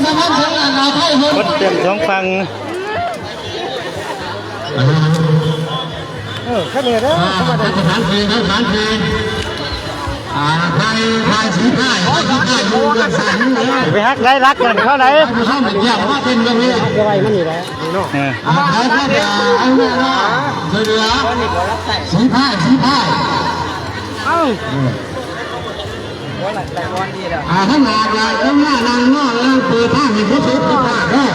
ຄົນເຕັມສອງຝັ່ງ. ເອີ ຄັນນີ້ເດີ ມາດຕະຖານເຂດ ມາດຕະຖານເຂດ ອ່າ ໄທ ໄທສີພ້າຍ ໄທສີພ້າຍຢູ່ດ້ານຊ້າຍມືເດີ. ໄປຫັກໄດ້ລັກກັນເທົ່າໃດ ເຮົາໄປຢ້ຽມມາເປັນເລື່ອງນີ້ ໄວ້ມັນນີ້ແຫຼະເນາະ. ເອີ ອ່າ ໄທກໍຈະເອົາແນວມາຊ່ວຍເຫຼືອສີພ້າຍ ສີພ້າຍ. ເອົ້າ ອ່າ ທາງໜ້າກໍເອົາມານັ່ງເນາະ ແລ້ວເປີດທາງໃຫ້ຜູ້ຊົມໄດ້ພາດເນາະ.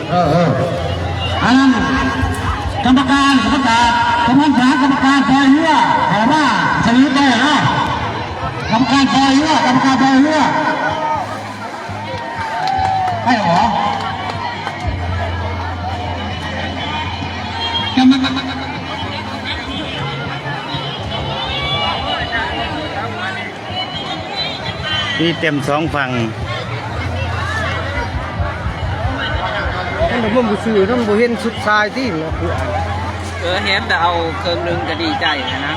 ເອີ ເອີ ອັນນັ້ນກຳມະການ ກຳມະການ ກຳມະການ ກຳມະການຊ່ອຍເຫຼືອ ເຂົ້າມາສະເໜີໂຕເນາະ. ກຳມະການຊ່ອຍເຫຼືອ ກຳມະການຊ່ອຍເຫຼືອ ໃຫ້ຫວາ? ມີເຕັມສອງຝັ່ງ. ມັນບໍ່ຊື່ ມັນບໍ່ເຫັນຊຸດຊາຍຕິ. ເອີ ເຫັນແຕ່ເອົາເຄິ່ງໜຶ່ງກໍດີໃຈນະ.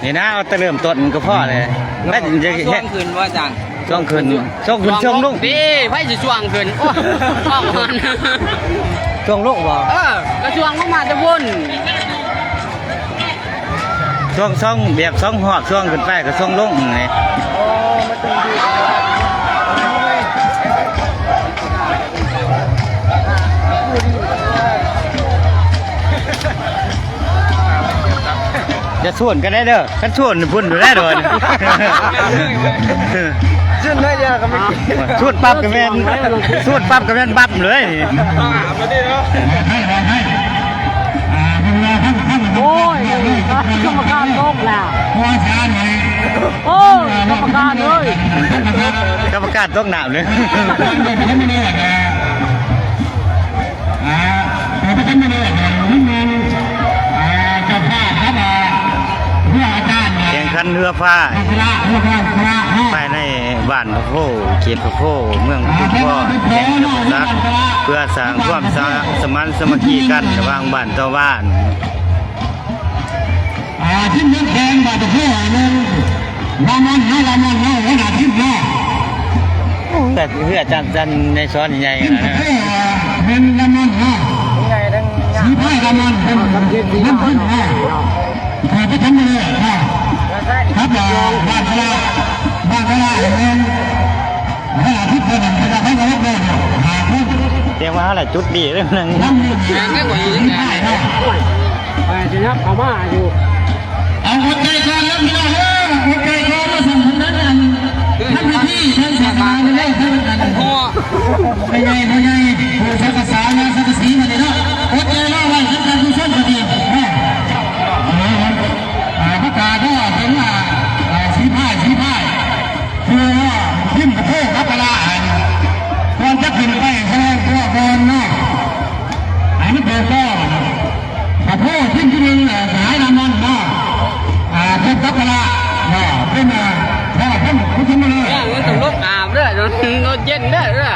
ອໍ ນີ້ນະ ເອົາແຕ່ເລີ່ມຕົ້ນກໍພໍແລ້ວ. ແລ້ວຈະເຮັດຊ່ວງຂຶ້ນບໍ່ອາຈານ? ຊ່ວງຂຶ້ນ ຊ່ວງຂຶ້ນ ຊ່ວງລົງ ເດ້ ໃຜຊິຊ່ວງຂຶ້ນ? ໂອ້ຍ ຊ່ວງມັນ ຊ່ວງລົງບໍ່? ເອີ ກໍຊ່ວງລົງມາແຕ່ພຸ້ນ ຊ່ວງ ຊ່ວງແບບຊ່ວງຮອກ ຊ່ວງຂຶ້ນໄປກໍຊ່ວງລົງນີ້. ຢ່າສວນກັນໄດ້ເດີ ຄັນສວນພຸ້ນຢູ່ແລ້ວໂດນ ສວນໜ້ອຍດຽວກໍມີ ສວນປັບກໍແມ່ນ ສວນປັບກໍແມ່ນບັບເລີຍ. ໂອ້ຍ ກຳມະການຕົກແລ້ວ ໂອ້ຍ ກຳມະການເອີຍ ກຳມະການຕົກນ້ຳເລີຍ. ອ່າ ເປັນປະຈຳມື້ນີ້ ອ່າ ເຈົ້າພາບ ອ່າ ເຮືອອາຈານ ແຂ່ງຂັນເຮືອພາຍ ເຮືອພາຍ ພາຍໃນບ້ານພະໂພ ເຂດພະໂພ ເມືອງອຸທຸມພອນ ແຂວງຈຳປາສັກ ເພື່ອສ້າງຄວາມສະ ສະໝັນສະມາຄີກັນລະຫວ່າງບ້ານຕໍ່ບ້ານ. ອ່າ ທີມເມືອງແຂງ ບາດຕະໂພ ໜຶ່ງ ລາມອນເນາະ ລາມອນເນາະ ຫົວໜ້າທີມເນາະ. ໂອ້ ແບບເຮືອຈຳ ຈຳໃນສອນໃຫຍ່ຂະໜາດນັ້ນ ທີມຕະໂພ ອ່າ ແມ່ນລາມອນເນາະ ສີພ້າຍລາມອນ ເປັນນຳທີມເນາະ ເອີ ປະຖົມມະເລີກເນາະ ຄັບ ອ່າ ບ້ານກະລາ ບ້ານກະລາ ແມ່ນ ແຕ່ວ່າລະຈຸດດີເດ້ ນຳ ໄປຊິຍັບເຂົ້າມາຢູ່. ເອົາ ອົດໃຈກ່ອນເດີພີ່ນ້ອງເດີ ອົດໃຈກ່ອນ ມາສົ່ງຜົນງານທາງພິທີທາງສາສະໜາເດີ ທາງອັນ ພໍ່ໃຫຍ່ ພໍ່ໃຫຍ່ ຜູ້ສັກກະສາ ຍາສັກກະສີມານີ້ເນາະ ອົດໃຈລໍໄວ້ ທ່ານຜູ້ຊົມກໍດີເນາະ. ເອີ ອ່າ ປະກາດເດີ ເຖິງວ່າ ອ່າ ສີພາຍ ສີພາຍ ຄືວ່າທີມກະໂພກັບກະລາຫັ້ນ ກ່ອນຈະຂຶ້ນໄປສະແດງຕົວກ່ອນເນາະ ໃຫ້ມັນຖືກຕ້ອງ. ກະໂພທີມທີໜຶ່ງ ເອີ ສະຫາຍລາມອນເນາະ ອ່າ ພົບກັບກະລາເນາະ ເປັນ ເອີ ເປັນຜູ້ຊະນະເລີດ. ເອີ ມັນຕ້ອງລົງອາບເດີ ໂດນ ໂດນເຢັນເດີ ເອີ.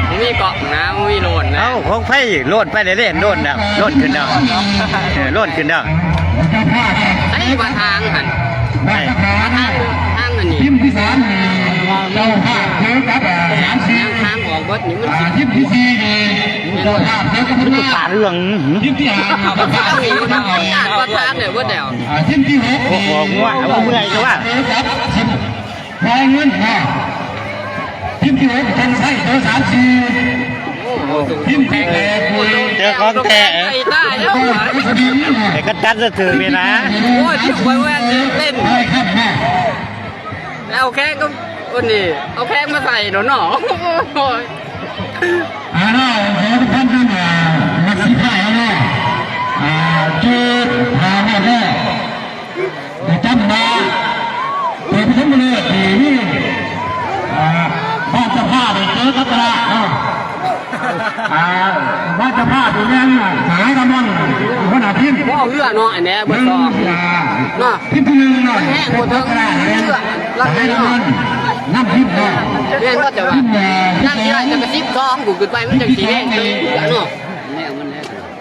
ບໍ່ມີເກາະນະ ບໍ່ມີໂລນນະ. ເອົ້າ ຂອງໃຜໂລນໄປເລື້ອຍໆ ໂລນແລ້ວ ໂລນຂຶ້ນແລ້ວ ເອີ ໂລນຂຶ້ນແລ້ວ. ໃສ່ວ່າທາງຫັ້ນ ໃສ່ ທາງ ທາງອັນນີ້ ທີມທີສາມນີ້ ເຈົ້າພາບເຈີກັບ ສາມສີ່ ທາງອອກເບິດນີ້ມັນຊິ ອ່າ ທີມທີສີ່ນີ້ ເຈົ້າພາບເຈີກັບ ມັນກໍຕາເລື່ອງ ທີມທີຫ້າ ເຈົ້າພາບເຈີກັບ ທາງນີ້ມັນຍາກກວ່າທາງເດີເບິດແລ້ວ ອ່າ ທີມທີຫົກນີ້ ອອກຫົວ ເອົາເມື່ອຍກໍວ່າ ເຈີກັບ ໄດ້ເງິນເນາະ ທີມທີຫົກ ທອງໄຊ ເບີສາມສີ່ ທີມທີແປດ ເຈີຂອງແທ້ ໄປຕາຍແລ້ວ ແຕ່ກໍຈັດສະຖືກນີ້ນະ ໂອ້ຍ ຖືກໄວ້ແວ່ນຕື່ນເຕັ້ນ ໄດ້ຄັບເນາະ ແລ້ວແຂ້ງກໍ ໂອ້ ນີ້ ເອົາແຂ້ງມາໃສ່ໂດນເນາະ ໂອ້ຍ ອ່າ ເນາະ ຂໍທຸກທ່ານນຳ ອ່າ ນັກສີພາຍເຮົາເນາະ ອ່າ ຈຸດ ອ່າ ຮອດແລ້ວ ປະຈຳວ່າ ເປີດປະຖົມມະເລີກທີ່ມີ ອ່າ ບ້ານເຈົ້າພາບເຈີກັບຕະຫຼາດເນາະ ອ່າ ບ້ານເຈົ້າພາບຢູ່ແມ່ນສະຫາຍລາມອນ ຫົວໜ້າທີມ ບໍ່ເອົາເຮືອເນາະ ອັນແນ່ເບີສອງ ອ່າ ເນາະ ທີມທີໜຶ່ງເນາະ ແຮງບໍ່ເຖິງເຮືອ ສະຫາຍລາມອນ ນຳທີມເນາະ ແມ່ນບໍ່ ແຕ່ວ່າ ທີມ ອ່າ ນຳທີ່ໄດ້ຈາກສິບສອງຜູ້ຂຶ້ນໄປ ມັນຈັ່ງຊິແຮງເຖິງເຮືອເນາະ ແນວມັນແລ້ວ.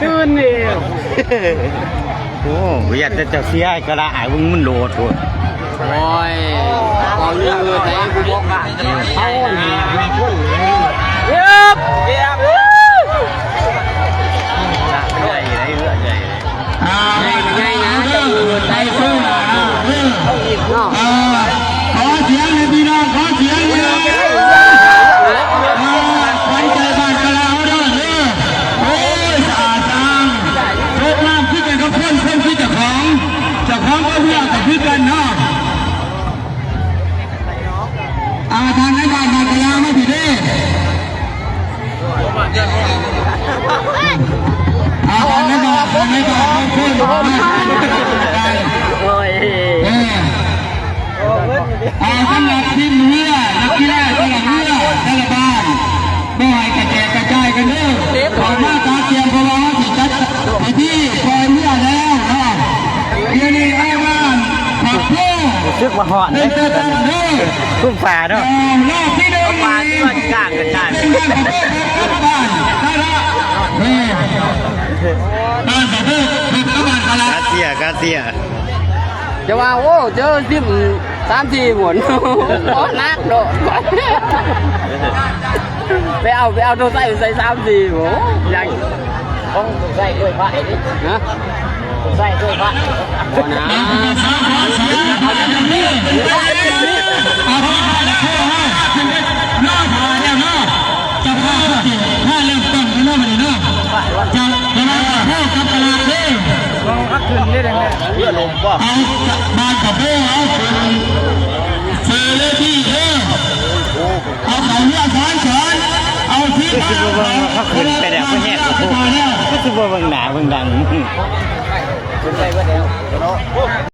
ຄືນນີ້ ໂອ້ ບໍ່ຢາກແຕ່ເຈົ້າເສຍກໍລະອາຍ ເບິ່ງມັນໂດດໂພດ. ໂອ້ຍ ເວົ້າເລື່ອງເຮືອນໃດ ກູບອກວ່າເຮົານີ້ເກັບ ເກັບ ໃຫຍ່ໄດ໋ ເຮືອໃຫຍ່ ອ່າ ໃຫຍ່ນະ ໃຫຍ່ນະ ເດີ ໃຫຍ່ ເດີ ເນາະ ອ່າ ຂໍສຽງໃຫ້ພີ່ນ້ອງ ຂໍສຽງໃຫ້ ອ່າ ຂວັນໃຈບ້ານກະລາເຮົາເດີ ເດີ ໂອ້ຍ ສະອາດສະອ້າງ ໂຊກລາບຄືກັນກັບຄົນ ຄົນຄືເຈົ້າຂອງ ເຈົ້າຂອງບໍ່ເລືອກກໍຄືກັນເນາະ. ອ່າ ທ່ານນາຍບ້ານ ບ້ານກະລາ ມາພີ້ເດີ ອ່າ ທ່ານນາຍບ້ານ ທ່ານນາຍບ້ານ ເຊີນມາ ໂອ້ຍ ເອີ ອ່າ ສຳລັບທີມເຮືອ ນັກກິລາແຕ່ລະເຮືອ ແຕ່ລະບ້ານ ບໍ່ໃຫ້ກະແຈກກະຈາຍກັນເດີ ເຂົ້າມາຕາກຕຽມ ເພາະວ່າເຮົາຊິຈັດພິທີປ່ອຍເຮືອແລ້ວເນາະ. ດຽວນີ້ອ້າຍບ້ານຜັກໂພ ຮູ້ສຶກວ່າຮ້ອນເດ້ ເປັນເຈົ້າຕັ້ງເດີ ກຸມພາເນາະ ເອີ ຮອບທີໜຶ່ງ ປານທີ່ວ່າຊິກາງກັນໄດ້ ເປັນບ້ານຜັກໂພກັບບ້ານຕະລະ ເອີ ບ້ານຜັກໂພກັບບ້ານຕະລະ ກາເຊຍ ກາເຊຍ ຈະວ່າ ໂອ້ ເຈີທີມສາມສີ່ຄົນ ໂອ້ ໜັກເນາະ ໄປເອົາ ໄປເອົາໂຕໃສ່ ໃສ່ສາມສີ່ ໂອ້ ຢາກ ຂອງໃສ່ດ້ວຍພະນີ້ ຮະ ໃສ່ດ້ວຍພະ ບໍ່ນະ ເຈົ້າພາບ ເຈົ້າພາບ ເຈົ້າພາບ ເລີ່ມຕົ້ນກັນເນາະ ບັດນີ້ເນາະ ຈະ ຈະມາຂໍກັບຕະຫຼາດເດ້ ເອົາບ້ານກະໂພ ເອົາເປັນເຊີເລດດີ້ເດີ ເອົາເຂົ້າເຮືອສານສອນ ເອົາທີມ ຄືຊິບໍ່ເບິ່ງວ່າເຂົາຂຶ້ນໄປແລ້ວ ເຂົາແຮກກະໂພ ຄືຊິບໍ່ເບິ່ງໜ້າເບິ່ງຫຼັງ ຂຶ້ນໄປເບິດແລ້ວ.